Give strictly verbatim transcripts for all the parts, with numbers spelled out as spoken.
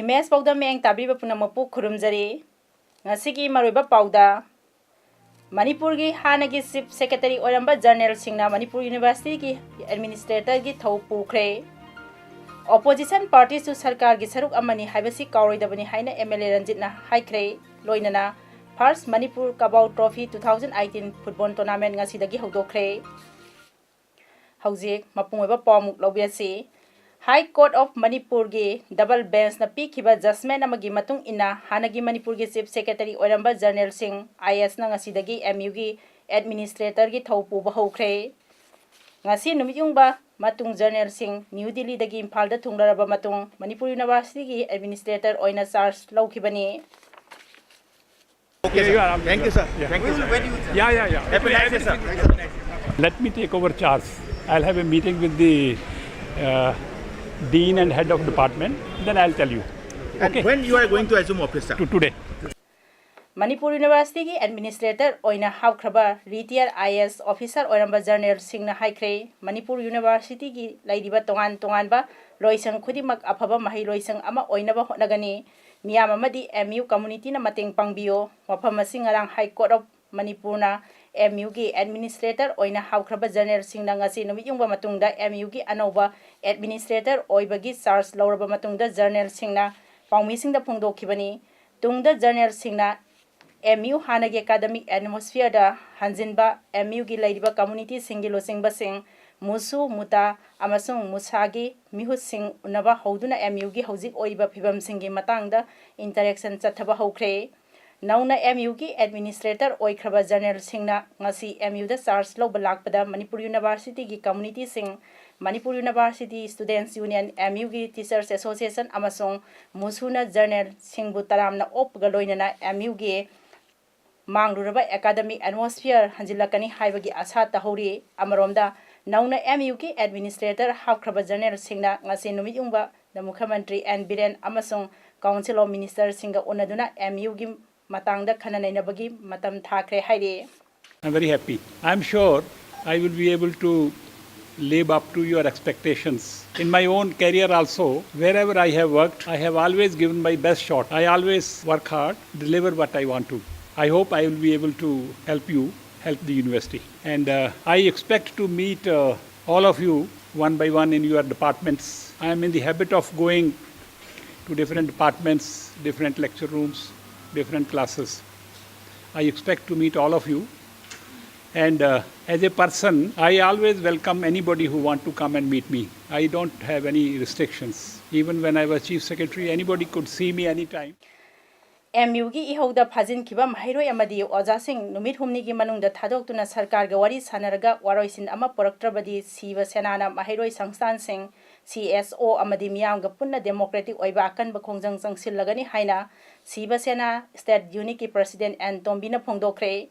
Image ꯄꯥꯎꯗꯝ ꯃꯤꯠꯌꯦꯡ ꯇꯥꯕꯤꯕ ꯄꯨꯝꯅꯃꯛꯄꯨ ꯈꯨꯔꯨꯝꯖꯔꯤ꯫ ꯉꯁꯤꯒꯤ ꯃꯔꯨꯑꯣꯏꯕ ꯄꯥꯎꯗ, ꯃꯅꯤꯄꯨꯔꯒꯤ ꯍꯥꯟꯅꯒꯤ Chief Secretary ꯑꯣꯏꯔꯝꯕ General ꯁꯤꯡꯅ ꯃꯅꯤꯄꯨꯔ University ꯒꯤ Administrator ꯒꯤ ꯊꯧ ꯄꯨꯈ꯭ꯔꯦ꯫ Opposition party ꯁꯨ ꯁꯔꯀꯥꯔꯒꯤ ꯁꯔꯨꯛ ꯑꯃꯅꯤ ꯍꯥꯏꯕꯁꯤ ꯀꯥꯎꯔꯣꯏꯗꯕꯅꯤ ꯍꯥꯏꯅ M L A ꯔꯟꯖꯤꯠꯅ ꯍꯥꯏꯈ꯭ꯔꯦ꯫ ꯂꯣꯏꯅꯅ First Manipur Kabao Trophy two thousand eighteen football tournament ꯉꯁꯤꯗꯒꯤ ꯍꯧꯗꯣꯛꯈ꯭ꯔꯦ꯫ ꯍꯧꯖꯤꯛ ꯃꯄꯨꯡ ꯑꯣꯏꯕ ꯄꯥꯎꯃꯨꯛ ꯂꯧꯕꯤꯔꯁꯤ꯫ High Court of ꯃꯅꯤꯄꯨꯔꯒꯤ double bench ꯅ ꯄꯤꯈꯤꯕ judgment ꯑꯃꯒꯤ ꯃꯇꯨꯡ ꯏꯟꯅ, ꯍꯥꯟꯅꯒꯤ ꯃꯅꯤꯄꯨꯔꯒꯤ Chief Secretary ꯑꯣꯏꯔꯝꯕ General ꯁꯤꯡ I A S ꯅ ꯉꯁꯤꯗꯒꯤ M U ꯒꯤ Administrator ꯒꯤ ꯊꯧ ꯄꯨꯕ ꯍꯧꯈ꯭ꯔꯦ꯫ ꯉꯁꯤ ꯅꯨꯃꯤꯠ ꯌꯨꯡꯕ ꯃꯇꯨꯡ General ꯁꯤꯡ ꯅ꯭ꯌꯨ ꯗꯤꯜꯂꯤꯗꯒꯤ ꯏꯝꯐꯥꯜꯗ ꯊꯨꯡꯂꯔꯕ ꯃꯇꯨꯡ, ꯃꯅꯤꯄꯨꯔ University ꯒꯤ Administrator ꯑꯣꯏꯅ charge ꯂꯧꯈꯤꯕꯅꯤ꯫ Okay, sir. Thank you, sir. Thank you, sir. Yeah, yeah, yeah. Happy New Year, sir. Let me take over charge. I'll have a meeting with the uh, dean and head of department. Then I'll tell you. And okay, when you are going to assume office, sir? To today. Manipur University ꯒꯤ Administrator ꯑꯣꯏꯅ ꯍꯥꯞꯈ꯭ꯔꯕ retired I A S officer ꯑꯣꯏꯔꯝꯕ General ꯁꯤꯡꯅ ꯍꯥꯏꯈ꯭ꯔꯦ, Manipur University ꯒꯤ ꯂꯩꯔꯤꯕ ꯇꯣꯉꯥꯟ ꯇꯣꯉꯥꯟꯕ ꯂꯣꯏꯁꯪ ꯈꯨꯗꯤꯡꯃꯛ ꯑꯐꯕ ꯃꯍꯩꯔꯣꯏꯁꯪ ꯑꯃ ꯑꯣꯏꯅꯕ ꯍꯣꯠꯅꯒꯅꯤ꯫ ꯃꯤꯌꯥꯝ ꯑꯃꯗꯤ M U community ꯅ ꯃꯇꯦꯡ ꯄꯥꯡꯕꯤꯌꯨ꯫ ꯋꯥꯐꯝ ꯑꯁꯤ ꯉꯔꯥꯡ High Court of ꯃꯅꯤꯄꯨꯔꯅ M U ꯒꯤ Administrator ꯑꯣꯏꯅ ꯍꯥꯞꯈ꯭ꯔꯕ General ꯁꯤꯡꯅ ꯉꯁꯤ ꯅꯨꯃꯤꯠ ꯌꯨꯡꯕ ꯃꯇꯨꯡꯗ M U ꯒꯤ ꯑꯅꯧꯕ Administrator ꯑꯣꯏꯕꯒꯤ charge ꯂꯧꯔꯕ ꯃꯇꯨꯡꯗ General ꯁꯤꯡꯅ ꯄꯥꯎꯃꯤꯁꯤꯡꯗ ꯐꯣꯡꯗꯣꯛꯈꯤꯕꯅꯤ꯫ ꯇꯨꯡꯗ General ꯁꯤꯡꯅ M U ꯍꯥꯟꯅꯒꯤ academic atmosphere ꯗ ꯍꯟꯖꯤꯟꯕ, M U ꯒꯤ ꯂꯩꯔꯤꯕ community ꯁꯤꯡꯒꯤ ꯂꯨꯆꯤꯡꯕꯁꯤꯡ, ꯃꯨꯁꯨ, ꯃꯨꯇꯥ ꯑꯃꯁꯨꯡ ꯃꯨꯁꯥꯒꯤ ꯃꯤꯍꯨꯠꯁꯤꯡ ꯎꯅꯕ ꯍꯧꯗꯨꯅ M U ꯒꯤ ꯍꯧꯖꯤꯛ ꯑꯣꯏꯔꯤꯕ ꯐꯤꯕꯝꯁꯤꯡꯒꯤ ꯃꯇꯥꯡꯗ interaction ꯆꯠꯊꯕ ꯍꯧꯈ꯭ꯔꯦ꯫ ꯅꯧꯅ M U ꯒꯤ Administrator ꯑꯣꯏꯈ꯭ꯔꯕ General ꯁꯤꯡꯅ ꯉꯁꯤ M U ꯗ charge ꯂꯧꯕ ꯂꯥꯛꯄꯗ ꯃꯅꯤꯄꯨꯔ University ꯒꯤ community ꯁꯤꯡ, ꯃꯅꯤꯄꯨꯔ ꯌꯨꯅꯤꯚꯔꯁꯤꯇꯤ ꯁ꯭ꯇꯨꯗꯦꯟꯠꯁ ꯌꯨꯅꯤꯌꯟ, ꯑꯦꯝ ꯌꯨꯒꯤ ꯇꯤꯆꯔꯁ ꯑꯦꯁꯣꯁꯤꯌꯦꯁꯟ ꯑꯃꯁꯨꯡ ꯃꯨꯁꯨꯅ ꯖꯔꯅꯦꯜꯁꯤꯡꯕꯨ ꯇꯔꯥꯝꯅ ꯑꯣꯛꯄꯒ ꯂꯣꯏꯅꯅ ꯑꯦꯝ ꯌꯨꯒꯤ ꯃꯥꯡꯂꯨꯔꯕ ꯑꯦꯀꯥꯗꯃꯤꯛ ꯑꯦꯠꯃꯣꯁꯐꯤꯌꯔ ꯍꯟꯖꯤꯜꯂꯛꯀꯅꯤ ꯍꯥꯏꯕꯒꯤ ꯑꯥꯁꯥ ꯇꯧꯍꯧꯔꯤ꯫ ꯑꯃꯔꯣꯝꯗ, ꯅꯧꯅ ꯑꯦꯝ ꯌꯨꯒꯤ ꯑꯦꯗꯃꯤꯅꯤꯁꯇ꯭ꯔꯦꯇꯔ ꯍꯥꯞꯈ꯭ꯔꯕ ꯖꯔꯅꯦꯜꯁꯤꯡꯅ ꯉꯁꯤ ꯅꯨꯃꯤꯠ ꯌꯨꯡꯕ ꯗ ꯃꯨꯈ꯭ꯌꯃꯟꯇ꯭ꯔꯤ ꯑꯦꯟ ꯕꯤꯔꯦꯟ ꯑꯃꯁꯨꯡ ꯀꯥꯎꯟꯁꯤꯜ ꯑꯣꯐ ꯃꯤꯅꯤꯁꯇꯔꯁꯤꯡꯒ ꯎꯅꯗꯨꯅ ꯑꯦꯝ ꯌꯨꯒꯤ ꯃꯇꯥꯡꯗ ꯈꯟꯅ ꯅꯩꯅꯕꯒꯤ ꯃꯇꯝ ꯊꯥꯈ꯭ꯔꯦ ꯍꯥꯏꯔꯤ꯫ I'm very happy. I'm sure I will be able to live up to your expectations. In my own career also, wherever I have worked, I have always given my best shot. I always work hard, deliver what I want to. I hope I will be able to help you, help the university. And uh, I expect to meet uh, all of you one by one in your departments. I am in the habit of going to different departments, different lecture rooms, different classes. I expect to meet all of you. And uh, as a person, I always welcome anybody who want to come and meet me. I don't have any restrictions. Even when I was chief secretary, anybody could see me anytime. M ꯌꯨꯒꯤ ꯏꯍꯧꯗ ꯐꯥꯖꯤꯟꯈꯤꯕ ꯃꯍꯩꯔꯣꯏ ꯑꯃꯗꯤ ꯑꯣꯖꯥꯁꯤꯡ ꯅꯨꯃꯤꯠ ꯍꯨꯝꯅꯤꯒꯤ ꯃꯅꯨꯡꯗ ꯊꯥꯗꯣꯛꯇꯨꯅ ꯁꯔꯀꯥꯔꯒ ꯋꯥꯔꯤ ꯁꯥꯟꯅꯔꯒ ꯋꯥꯔꯣꯏꯁꯤꯟ ꯑꯃ ꯄꯨꯔꯛꯇ꯭ꯔꯕꯗꯤ ꯁꯤꯕ ꯁꯦꯅꯥꯅ ꯃꯍꯩꯔꯣꯏ ꯁꯪꯁꯊꯥꯟꯁꯤꯡ, ꯁꯤ ꯑꯦꯁ ꯑꯣ ꯑꯃꯗꯤ ꯃꯤꯌꯥꯝꯒ ꯄꯨꯟꯅ ꯗꯦꯃꯣꯀ꯭ꯔꯦꯇꯤꯛ ꯑꯣꯏꯕ ꯑꯀꯟꯕ ꯈꯣꯡꯖꯪ ꯆꯪꯁꯤꯜꯂꯒꯅꯤ ꯍꯥꯏꯅ ꯁꯤꯕ ꯁꯦꯅꯥ ꯁ꯭ꯇꯦꯠ ꯌꯨꯅꯤꯠꯀꯤ ꯄ꯭ꯔꯁꯤꯗꯦꯟꯠ ꯑꯦꯟ ꯇꯣꯝꯕꯤꯅ ꯐꯣꯡꯗꯣꯛꯈ꯭ꯔꯦ꯫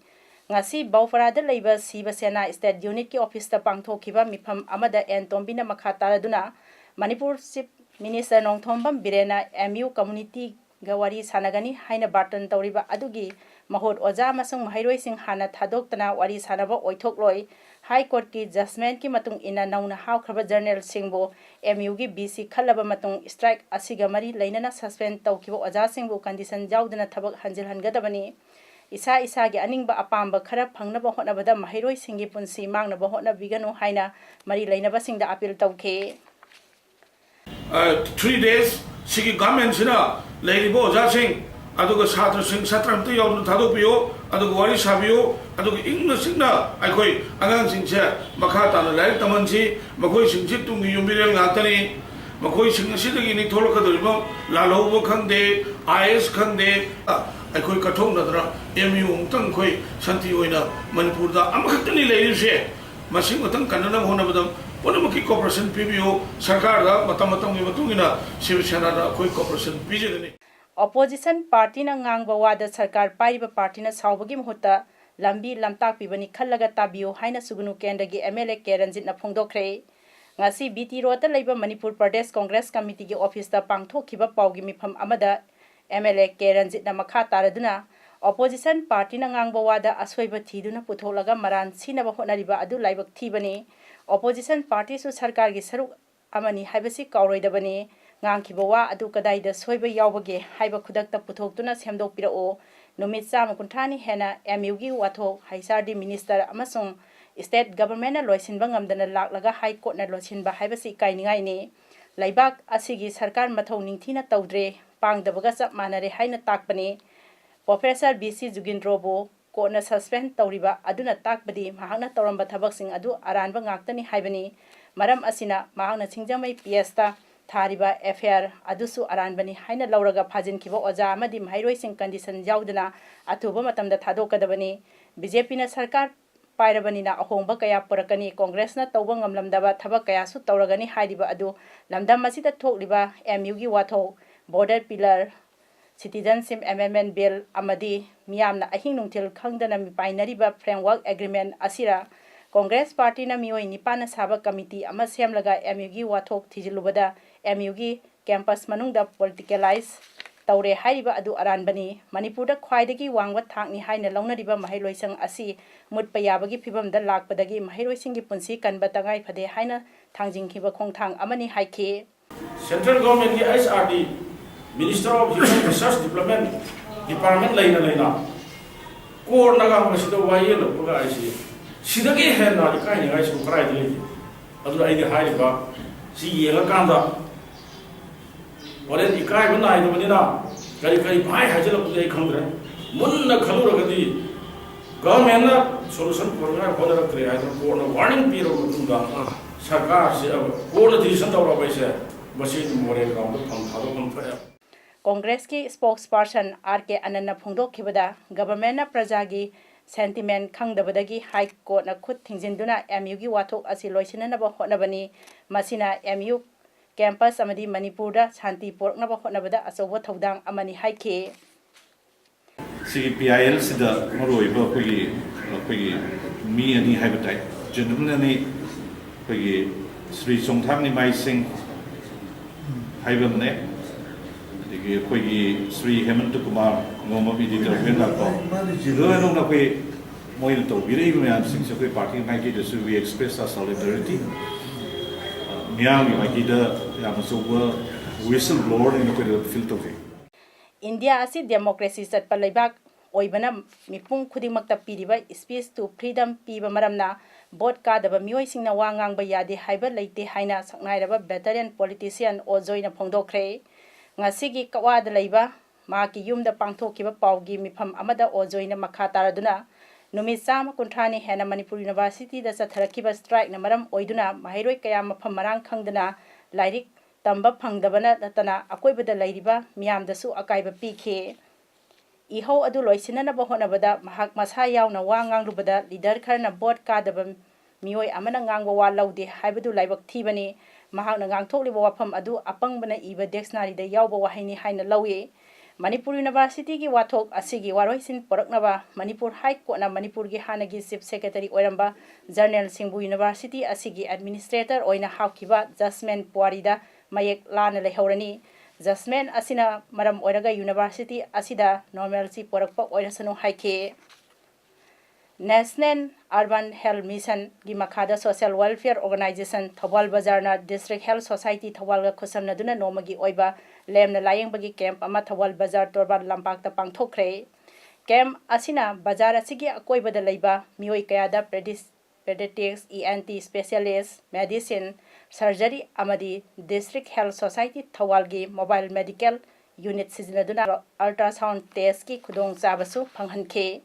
ꯉꯁꯤ ꯕꯧꯄꯔꯥꯗ ꯂꯩꯕ ꯁꯤꯕ ꯁꯦꯅꯥ ꯁ꯭ꯇꯦꯠ ꯌꯨꯅꯤꯠꯀꯤ ꯑꯣꯐꯤꯁꯇ ꯄꯥꯡꯊꯣꯛꯈꯤꯕ ꯃꯤꯐꯝ ꯑꯃꯗ ꯑꯦꯟ ꯇꯣꯝꯕꯤꯅ ꯃꯈꯥ ꯇꯥꯔꯗꯨꯅ ꯃꯅꯤꯄꯨꯔ ꯆꯤꯐ ꯃꯤꯅꯤꯁꯇꯔ ꯅꯣꯡꯊꯣꯝꯕꯝ ꯕꯤꯔꯦꯟꯅ ꯑꯦꯝ ꯌꯨ ꯀꯝꯃꯨꯅꯤꯇꯤꯒ ꯋꯥꯔꯤ ꯁꯥꯟꯅꯒꯅꯤ ꯍꯥꯏꯅ ꯕꯥꯔꯇꯟ ꯇꯧꯔꯤꯕ ꯑꯗꯨꯒꯤ ꯃꯍꯨꯠ ꯑꯣꯖꯥ ꯑꯃꯁꯨꯡ ꯃꯍꯩꯔꯣꯏꯁꯤꯡ ꯍꯥꯟꯅ ꯊꯥꯗꯣꯛꯇꯅ ꯋꯥꯔꯤ ꯁꯥꯟꯅꯕ ꯑꯣꯏꯊꯣꯛꯂꯣꯏ꯫ ꯍꯥꯏ ꯀꯣꯔꯠꯀꯤ ꯖꯖꯃꯦꯟꯠꯀꯤ ꯃꯇꯨꯡ ꯏꯟꯅ ꯅꯧꯅ ꯍꯥꯞꯈ꯭ꯔꯕ ꯖꯔꯅꯦꯜꯁꯤꯡꯕꯨ ꯑꯦꯝ ꯌꯨꯒꯤ ꯚꯤ ꯁꯤ ꯈꯜꯂꯕ ꯃꯇꯨꯡ ꯁ꯭ꯇ꯭ꯔꯥꯏꯛ ꯑꯁꯤꯒ ꯃꯔꯤ ꯂꯩꯅꯅ ꯁꯁꯄꯦꯟ ꯇꯧꯈꯤꯕ ꯑꯣꯖꯥꯁꯤꯡꯕꯨ ꯀꯟꯗꯤꯁꯟ ꯌꯥꯎꯗꯅ ꯊꯕꯛ ꯍꯟꯖꯤꯜꯍꯟꯒꯗꯕꯅꯤ꯫ ꯏꯁꯥ ꯏꯁꯥꯒꯤ ꯑꯅꯤꯡꯕ ꯑꯄꯥꯝꯕ ꯈꯔ ꯐꯪꯅꯕ ꯍꯣꯠꯅꯕꯗ ꯃꯍꯩꯔꯣꯏꯁꯤꯡꯒꯤ ꯄꯨꯟꯁꯤ ꯃꯥꯡꯅꯕ ꯍꯣꯠꯅꯕꯤꯒꯅꯨ ꯍꯥꯏꯅ ꯃꯔꯤ ꯂꯩꯅꯕꯁꯤꯡꯗ ꯑꯄꯤꯜ ꯇꯧꯈꯤ꯫ ꯊ꯭ꯔꯤ ꯗꯦꯖ ꯁꯤꯒꯤ ꯒꯃꯦꯟꯁꯤꯅ ꯂꯩꯔꯤꯕ ꯑꯣꯖꯥꯁꯤꯡ ꯑꯗꯨꯒ ꯁꯥꯇ꯭ꯔꯁꯤꯡ, ꯁꯥꯇ꯭ꯔ ꯑꯝꯇ ꯌꯥꯎꯗꯅ ꯊꯥꯗꯣꯛꯄꯤꯌꯨ, ꯑꯗꯨꯒ ꯋꯥꯔꯤ ꯁꯥꯕꯤꯌꯨ, ꯑꯗꯨꯒ ꯏꯪꯅ ꯆꯤꯛꯅ ꯑꯩꯈꯣꯏ ꯑꯉꯥꯡꯁꯤꯡꯁꯦ ꯃꯈꯥ ꯇꯥꯅ ꯂꯥꯏꯔꯤꯛ ꯇꯝꯍꯟꯁꯤ꯫ ꯃꯈꯣꯏꯁꯤꯡꯁꯤ ꯇꯨꯡꯒꯤ ꯌꯨꯝꯕꯤꯔꯦꯜ ꯉꯥꯛꯇꯅꯤ꯫ ꯃꯈꯣꯏꯁꯤꯡ ꯑꯁꯤꯗꯒꯤꯅꯤ ꯊꯣꯛꯂꯛꯀꯗꯧꯔꯤꯕ ꯂꯥꯜꯍꯧꯕ ꯈꯪꯗꯦ, ꯑꯥꯏ ꯑꯦꯁ ꯈꯪꯗꯦ, ꯑꯩꯈꯣꯏ ꯀꯠꯊꯣꯛꯅꯗꯅ ꯑꯦꯝ ꯌꯨ ꯑꯃꯨꯛꯇꯪ ꯑꯩꯈꯣꯏ ꯁꯥꯟꯇꯤ ꯑꯣꯏꯅ ꯃꯅꯤꯄꯨꯔꯗ ꯑꯃꯈꯛꯇꯅꯤ ꯂꯩꯔꯤꯕꯁꯦ꯫ ꯃꯁꯤꯃꯇꯪ ꯀꯟꯅꯅꯕ ꯍꯣꯠꯅꯕꯗ ꯄꯨꯝꯅꯃꯛꯀꯤ cooperation ꯄꯤꯕꯤꯌꯨ꯫ ꯁꯔꯀꯥꯔꯗ ꯃꯇꯝ ꯃꯇꯝꯒꯤ ꯃꯇꯨꯡ ꯏꯟꯅ ꯁꯤꯕ ꯁꯦꯅꯥꯗ ꯑꯩꯈꯣꯏ cooperation ꯄꯤꯖꯒꯅꯤ꯫ Opposition partyꯅ ꯉꯥꯡꯕ ꯋꯥꯗ ꯁꯔꯀꯥꯔ ꯄꯥꯏꯔꯤꯕ partyꯅ ꯁꯥꯎꯕꯒꯤ ꯃꯍꯨꯠꯇ ꯂꯝꯕꯤ ꯂꯝꯇꯥꯛꯄꯤꯕꯅꯤ ꯈꯜꯂꯒ ꯇꯥꯕꯤꯌꯨ ꯍꯥꯏꯅ ꯁꯨꯒꯨꯅꯨ ꯀꯦꯟꯗ꯭ꯔꯒꯤ MLA ꯀꯦ ꯔꯟꯖꯤꯠꯅ ꯐꯣꯡꯗꯣꯛꯈ꯭ꯔꯦ꯫ ꯉꯁꯤ BT Roadꯇ ꯂꯩꯕ ꯃꯅꯤꯄꯨꯔ ꯄ꯭ꯔꯗꯦꯁ ꯀꯣꯡꯒ꯭ꯔꯦꯁ ꯀꯃꯤꯇꯤꯒꯤ officeꯇ ꯄꯥꯡꯊꯣꯛꯈꯤꯕ ꯄꯥꯎꯒꯤ ꯃꯤꯐꯝ ꯑꯃꯗ MLA ꯀꯦ ꯔꯟꯖꯤꯠꯅ ꯃꯈꯥ ꯇꯥꯔꯗꯨꯅ, Opposition partyꯅ ꯉꯥꯡꯕ ꯋꯥꯗ ꯑꯁꯣꯏꯕ ꯊꯤꯗꯨꯅ ꯄꯨꯊꯣꯛꯂꯒ ꯃꯔꯥꯟ ꯁꯤꯅꯕ ꯍꯣꯠꯅꯔꯤꯕ ꯑꯗꯨ ꯂꯥꯏꯕꯛ ꯊꯤꯕꯅꯤ꯫ Opposition partyꯁꯨ ꯁꯔꯀꯥꯔꯒꯤ ꯁꯔꯨꯛ ꯑꯃꯅꯤ ꯍꯥꯏꯕꯁꯤ ꯀꯥꯎꯔꯣꯏꯗꯕꯅꯤ꯫ ꯉꯥꯡꯈꯤꯕ ꯋꯥ ꯑꯗꯨ ꯀꯗꯥꯏꯗ ꯁꯣꯏꯕ ꯌꯥꯎꯕꯒꯦ ꯍꯥꯏꯕ ꯈꯨꯗꯛꯇ ꯄꯨꯊꯣꯛꯇꯨꯅ ꯁꯦꯝꯗꯣꯛꯄꯤꯔꯛꯎ꯫ ꯅꯨꯃꯤꯠ ꯆꯥꯝꯃ ꯀꯨꯟꯊ꯭ꯔꯥꯅꯤ ꯍꯦꯟꯅ MUꯒꯤ ꯋꯥꯊꯣꯛ H R D minister ꯑꯃꯁꯨꯡ state governmentꯅ ꯂꯣꯏꯁꯤꯟꯕ ꯉꯝꯗꯅ ꯂꯥꯛꯂꯒ High Courtꯅ ꯂꯣꯏꯁꯤꯟꯕ ꯍꯥꯏꯕꯁꯤ ꯏꯀꯥꯏꯅꯤꯡꯉꯥꯏꯅꯤ꯫ ꯂꯩꯕꯥꯛ ꯑꯁꯤꯒꯤ ꯁꯔꯀꯥꯔ ꯃꯊꯧ ꯅꯤꯡꯊꯤꯅ ꯇꯧꯗ꯭ꯔꯦ, ꯄꯥꯡꯗꯕꯒ ꯆꯞ ꯃꯥꯟꯅꯔꯦ ꯍꯥꯏꯅ ꯇꯥꯛꯄꯅꯤ꯫ Professor B C ꯖꯨꯒꯤꯟꯗ꯭ꯔꯣꯕꯨ courtꯅ suspend ꯇꯧꯔꯤꯕ ꯑꯗꯨꯅ ꯇꯥꯛꯄꯗꯤ ꯃꯍꯥꯛꯅ ꯇꯧꯔꯝꯕ ꯊꯕꯛꯁꯤꯡ ꯑꯗꯨ ꯑꯔꯥꯟꯕ ꯉꯥꯛꯇꯅꯤ ꯍꯥꯏꯕꯅꯤ꯫ ꯃꯔꯝ ꯑꯁꯤꯅ ꯃꯍꯥꯛꯅ ꯁꯤꯡꯖꯃꯩ PSꯇ ꯊꯥꯔꯤꯕ FIR ꯑꯗꯨꯁꯨ ꯑꯔꯥꯟꯕꯅꯤ ꯍꯥꯏꯅ ꯂꯧꯔꯒ ꯐꯥꯖꯤꯟꯈꯤꯕ ꯑꯣꯖꯥ ꯑꯃꯗꯤ ꯃꯍꯩꯔꯣꯏꯁꯤꯡ condition ꯌꯥꯎꯗꯅ ꯑꯊꯨꯕ ꯃꯇꯝꯗ ꯊꯥꯗꯣꯛꯀꯗꯕꯅꯤ꯫ BJPꯅ ꯁꯔꯀꯥꯔ ꯄꯥꯏꯔꯕꯅꯤꯅ ꯑꯍꯣꯡꯕ ꯀꯌꯥ ꯄꯨꯔꯛꯀꯅꯤ, ꯀꯣꯡꯒ꯭ꯔꯦꯁꯅ ꯇꯧꯕ ꯉꯝꯂꯝꯗꯕ ꯊꯕꯛ ꯀꯌꯥꯁꯨ ꯇꯧꯔꯒꯅꯤ ꯍꯥꯏꯔꯤꯕ ꯑꯗꯨ ꯂꯝꯗꯝ ꯑꯁꯤꯗ ꯊꯣꯛꯂꯤꯕ MUꯒꯤ ꯋꯥꯊꯣꯛ, border pillar, Citizenship Amendment Bill ꯑꯃꯗꯤ ꯃꯤꯌꯥꯝꯅ ꯑꯍꯤꯡ ꯅꯨꯡꯊꯤꯜ ꯈꯪꯗꯅ ꯃꯤꯄꯥꯏꯅꯔꯤꯕ framework agreement ꯑꯁꯤꯔ? ꯀꯣꯡꯒ꯭ꯔꯦꯁ partyꯅ ꯃꯤꯑꯣꯏ ꯅꯤꯄꯥꯟꯅ ꯁꯥꯕ committee ꯑꯃ ꯁꯦꯝꯂꯒ MUꯒꯤ ꯋꯥꯊꯣꯛ ꯊꯤꯖꯤꯜꯂꯨꯕꯗ MUꯒꯤ campus ꯃꯅꯨꯡꯗ politicalize ꯇꯧꯔꯦ ꯍꯥꯏꯔꯤꯕ ꯑꯗꯨ ꯑꯔꯥꯟꯕꯅꯤ꯫ ꯃꯅꯤꯄꯨꯔꯗ ꯈ꯭ꯋꯥꯏꯗꯒꯤ ꯋꯥꯡꯕ ꯊꯥꯛꯅꯤ ꯍꯥꯏꯅ ꯂꯧꯅꯔꯤꯕ ꯃꯍꯩꯂꯣꯏꯁꯪ ꯑꯁꯤ ꯃꯨꯠꯄ ꯌꯥꯕꯒꯤ ꯐꯤꯚꯝꯗ ꯂꯥꯛꯄꯗꯒꯤ ꯃꯍꯩꯔꯣꯏꯁꯤꯡꯒꯤ ꯄꯨꯟꯁꯤ ꯀꯟꯕ ꯇꯉꯥꯏ ꯐꯗꯦ ꯍꯥꯏꯅ ꯊꯥꯡꯖꯤꯡꯈꯤꯕ ꯈꯣꯡꯊꯥꯡ ꯑꯃꯅꯤ ꯍꯥꯏꯈꯤ꯫ Central Governmentꯀꯤ H R D, Minister of Human Resource Development Department ꯂꯩꯅ ꯂꯩꯅ courtꯅꯒ ꯃꯁꯤꯗ ꯋꯥꯌꯦꯜꯂꯛꯄꯒ ꯍꯥꯏꯁꯤ, ꯁꯤꯗꯒꯤ ꯍꯦꯟꯅ ꯏꯀꯥꯏꯅꯤꯡꯉꯥꯏꯁꯤꯕꯨ ꯀꯗꯥꯏꯗ ꯂꯩꯒꯦ? ꯑꯗꯨꯅ ꯑꯩꯗꯤ ꯍꯥꯏꯔꯤꯕ ꯁꯤ ꯌꯦꯡꯉꯀꯥꯟꯗ ꯍꯣꯔꯦꯟ ꯏꯀꯥꯏꯕ ꯅꯥꯏꯗꯕꯅꯤꯅ ꯀꯔꯤ ꯀꯔꯤ ꯄꯪꯍꯥꯏ ꯍꯥꯏꯖꯤꯜꯂꯛꯄꯗꯤ ꯑꯩ ꯈꯪꯗ꯭ꯔꯦ꯫ ꯃꯨꯟꯅ ꯈꯜꯂꯨꯔꯒꯗꯤ governmentꯅ solution ꯄꯨꯔꯛꯅꯉꯥꯏ ꯍꯣꯠꯅꯔꯛꯇ꯭ꯔꯦ ꯍꯥꯏꯗꯅ courtꯅ warning ꯄꯤꯔꯕ ꯃꯇꯨꯡꯗ ꯁꯔꯀꯥꯔꯁꯤ, courtꯅ decision ꯇꯧꯔꯕ ꯍꯥꯏꯁꯦ, ꯃꯁꯤ moral groundꯗ ꯐꯝ ꯊꯥꯗꯣꯛꯐꯝ ꯊꯣꯛꯑꯦ꯫ ꯀꯣꯡꯒ꯭ꯔꯦꯁꯀꯤ spokesperson R K ꯑꯅꯟꯅ ꯐꯣꯡꯗꯣꯛꯈꯤꯕꯗ, governmentꯅ ꯄ꯭ꯔꯖꯥꯒꯤ sentiment ꯈꯪꯗꯕꯗꯒꯤ High Courtꯅ ꯈꯨꯠ ꯊꯤꯡꯖꯤꯟꯗꯨꯅ M Uꯒꯤ ꯋꯥꯊꯣꯛ ꯑꯁꯤ ꯂꯣꯏꯁꯤꯟꯅꯅꯕ ꯍꯣꯠꯅꯕꯅꯤ꯫ ꯃꯁꯤꯅ M U campus ꯑꯃꯗꯤ ꯃꯅꯤꯄꯨꯔꯗ ꯁꯥꯟꯇꯤ ꯄꯨꯔꯛꯅꯕ ꯍꯣꯠꯅꯕꯗ ꯑꯆꯧꯕ ꯊꯧꯗꯥꯡ ꯑꯃꯅꯤ ꯍꯥꯏꯈꯤ꯫ ꯁꯤꯒꯤ P I L ꯁꯤꯗ ꯃꯔꯨꯑꯣꯏꯕ ꯑꯩꯈꯣꯏꯒꯤ ꯑꯩꯈꯣꯏꯒꯤ ꯃꯤ ꯑꯅꯤ ꯍꯥꯏꯕ ꯇꯥꯏ, gentleman ꯑꯅꯤ, ꯑꯩꯈꯣꯏꯒꯤ ꯁ꯭ꯔꯤ ꯆꯣꯡꯊꯥꯝ ꯅꯤꯃꯥꯏ ꯁꯤꯡ ꯍꯥꯏꯕ ꯑꯃꯅꯦ, ꯑꯗꯒꯤ ꯑꯩꯈꯣꯏꯒꯤ ꯁ꯭ꯔꯤ ꯍꯦꯃꯟꯇ ꯀꯨꯃꯥꯔ ꯉꯣꯃ ꯄꯤ ꯗꯤꯇꯔꯃꯦꯟ ꯂꯥꯛꯄ, ꯂꯣꯏꯅ ꯑꯩꯈꯣꯏ ꯃꯣꯏꯅ ꯇꯧꯕꯤꯔꯛꯏꯕ ꯃꯌꯥꯝꯁꯤꯡꯁꯦ ꯑꯩꯈꯣꯏ party ꯃꯥꯏꯀꯩꯗꯁꯨ we express our solidarity꯫ ꯃꯤꯌꯥꯝꯒꯤ ꯃꯥꯏꯀꯩꯗ ꯌꯥꯝ ꯑꯆꯧꯕ whistle blower ꯑꯣꯏꯅ ꯑꯩꯈꯣꯏꯗ feel ꯇꯧꯖꯩ꯫ ꯏꯟꯗꯤꯌꯥ ꯑꯁꯤ democracy ꯆꯠꯄ ꯂꯩꯕꯥꯛ ꯑꯣꯏꯕꯅ ꯃꯤꯄꯨꯝ ꯈꯨꯗꯤꯡꯃꯛꯇ ꯄꯤꯔꯤꯕ Speech to Freedom ꯄꯤꯕ ꯃꯔꯝꯅ vote ꯀꯥꯗꯕ ꯃꯤꯑꯣꯏꯁꯤꯡꯅ ꯋꯥ ꯉꯥꯡꯕ ꯌꯥꯗꯦ ꯍꯥꯏꯕ ꯂꯩꯇꯦ ꯍꯥꯏꯅ ꯁꯛꯅꯥꯏꯔꯕ veteran politician ꯑꯣꯖꯣꯏꯅ ꯐꯣꯡꯗꯣꯛꯈ꯭ꯔꯦ꯫ ꯉꯁꯤꯒꯤ ꯀꯛꯋꯥꯗ ꯂꯩꯕ ꯃꯍꯥꯛꯀꯤ ꯌꯨꯝꯗ ꯄꯥꯡꯊꯣꯛꯈꯤꯕ ꯄꯥꯎꯒꯤ ꯃꯤꯐꯝ ꯑꯃꯗ ꯑꯣꯖꯣꯏꯅ ꯃꯈꯥ ꯇꯥꯔꯗꯨꯅ, ꯅꯨꯃꯤꯠ ꯆꯥꯝꯃ ꯀꯨꯟꯊ꯭ꯔꯥꯅꯤ ꯍꯦꯟꯅ ꯃꯅꯤꯄꯨꯔ Universityꯗ ꯆꯠꯊꯔꯛꯈꯤꯕ strikeꯅ ꯃꯔꯝ ꯑꯣꯏꯗꯨꯅ ꯃꯍꯩꯔꯣꯏ ꯀꯌꯥ ꯃꯐꯝ ꯃꯔꯥꯡ ꯈꯪꯗꯅ ꯂꯥꯏꯔꯤꯛ ꯇꯝꯕ ꯐꯪꯗꯕꯅ ꯅꯠꯇꯅ ꯑꯀꯣꯏꯕꯗ ꯂꯩꯔꯤꯕ ꯃꯤꯌꯥꯝꯗꯁꯨ ꯑꯀꯥꯏꯕ ꯄꯤꯈꯤ꯫ ꯏꯍꯧ ꯑꯗꯨ ꯂꯣꯏꯁꯤꯟꯅꯅꯕ ꯍꯣꯠꯅꯕꯗ ꯃꯍꯥꯛ ꯃꯁꯥ ꯌꯥꯎꯅ ꯋꯥ ꯉꯥꯡꯂꯨꯕꯗ leader ꯈꯔꯅ vote ꯀꯥꯗꯕ ꯃꯤꯑꯣꯏ ꯑꯃꯅ ꯉꯥꯡꯕ ꯋꯥ ꯂꯧꯗꯦ ꯍꯥꯏꯕꯗꯨ ꯂꯥꯏꯕꯛ ꯊꯤꯕꯅꯤ꯫ ꯃꯍꯥꯛꯅ ꯉꯥꯡꯊꯣꯛꯂꯤꯕ ꯋꯥꯐꯝ ꯑꯗꯨ ꯑꯄꯪꯕꯅ ꯏꯕ dictionaryꯗ ꯌꯥꯎꯕ ꯋꯥꯍꯩꯅꯤ ꯍꯥꯏꯅ ꯂꯧꯏ꯫ ꯃꯅꯤꯄꯨꯔ Universityꯒꯤ ꯋꯥꯊꯣꯛ ꯑꯁꯤꯒꯤ ꯋꯥꯔꯣꯏꯁꯤꯟ ꯄꯨꯔꯛꯅꯕ ꯃꯅꯤꯄꯨꯔ High Courtꯅ ꯃꯅꯤꯄꯨꯔꯒꯤ ꯍꯥꯟꯅꯒꯤ Chief Secretary ꯑꯣꯏꯔꯝꯕ General ꯁꯤꯡꯕꯨ University ꯑꯁꯤꯒꯤ administrator ꯑꯣꯏꯅ ꯍꯥꯞꯈꯤꯕ Judgement ꯄꯨꯋꯥꯔꯤꯗ ꯃꯌꯦꯛ ꯂꯥꯅ ꯂꯩꯍꯧꯔꯅꯤ꯫ Judgement ꯑꯁꯤꯅ ꯃꯔꯝ ꯑꯣꯏꯔꯒ University ꯑꯁꯤꯗ normalcy ꯄꯨꯔꯛꯄ ꯑꯣꯏꯔꯁꯅꯨ ꯍꯥꯏꯈꯤ꯫ National Urban Health Missionꯒꯤ ꯃꯈꯥꯗ Social Welfare Organisation Thoubal ꯕꯖꯥꯔꯅ District Health Society ꯊꯧꯕꯥꯜꯒ ꯈꯨꯠꯁꯝꯅꯗꯨꯅ ꯅꯣꯡꯃꯒꯤ ꯑꯣꯏꯕ ꯂꯦꯝꯅ ꯂꯥꯌꯦꯡꯕꯒꯤ camp ꯑꯃ ꯊꯧꯕꯥꯜ ꯕꯖꯥꯔ ꯇꯣꯔꯕꯥꯟ ꯂꯝꯄꯥꯛꯇ ꯄꯥꯡꯊꯣꯛꯈ꯭ꯔꯦ꯫ Camp ꯑꯁꯤꯅ ꯕꯖꯥꯔ ꯑꯁꯤꯒꯤ ꯑꯀꯣꯏꯕꯗ ꯂꯩꯕ ꯃꯤꯑꯣꯏ ꯀꯌꯥꯗ pedi-, pediatrics, E N T specialist, medicine, surgery ꯑꯃꯗꯤ District Health Society ꯊꯧꯕꯥꯜꯒꯤ mobile medical unit ꯁꯤꯖꯤꯟꯅꯗꯨꯅ ultrasound testꯀꯤ ꯈꯨꯗꯣꯡꯆꯥꯕꯁꯨ ꯐꯪꯍꯟꯈꯤ꯫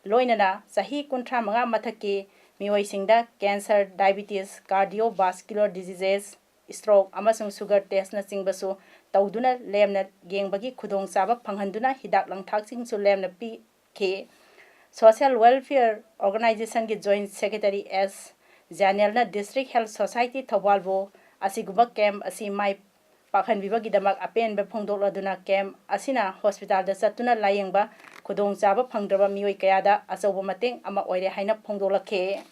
ꯂꯣꯏꯅꯅ ꯆꯍꯤ ꯀꯨꯟꯊ꯭ꯔꯥ ꯃꯉꯥ ꯃꯊꯛꯀꯤ ꯃꯤꯑꯣꯏꯁꯤꯡꯗ cancer, diabetes, cardiovascular diseases, stroke ꯑꯃꯁꯨꯡ sugar testꯅꯆꯤꯡꯕꯁꯨ ꯇꯧꯗꯨꯅ ꯂꯦꯝꯅ ꯌꯦꯡꯕꯒꯤ ꯈꯨꯗꯣꯡꯆꯥꯕ ꯐꯪꯍꯟꯗꯨꯅ ꯍꯤꯗꯥꯛ ꯂꯥꯡꯊꯛꯁꯤꯡꯁꯨ ꯂꯦꯝꯅ ꯄꯤꯈꯤ꯫ Social Welfare Organizationꯒꯤ Joint Secretary S ꯖꯥꯅꯦꯜꯅ District Health Society ꯊꯧꯕꯥꯜꯕꯨ ꯑꯁꯤꯒꯨꯝꯕ camp ꯑꯁꯤ ꯃꯥꯏ ꯄꯥꯛꯍꯟꯕꯤꯕꯒꯤꯗꯃꯛ ꯑꯄꯦꯟꯕ ꯐꯣꯡꯗꯣꯛꯂꯗꯨꯅ, camp ꯑꯁꯤꯅ hospitalꯗ ꯆꯠꯇꯨꯅ ꯂꯥꯌꯦꯡꯕ ꯈꯨꯗꯣꯡꯆꯥꯕ ꯐꯪꯗ꯭ꯔꯕ ꯃꯤꯑꯣꯏ ꯀꯌꯥꯗ ꯑꯆꯧꯕ ꯃꯇꯦꯡ ꯑꯃ ꯑꯣꯏꯔꯦ ꯍꯥꯏꯅ ꯐꯣꯡꯗꯣꯛꯂꯛꯈꯤ꯫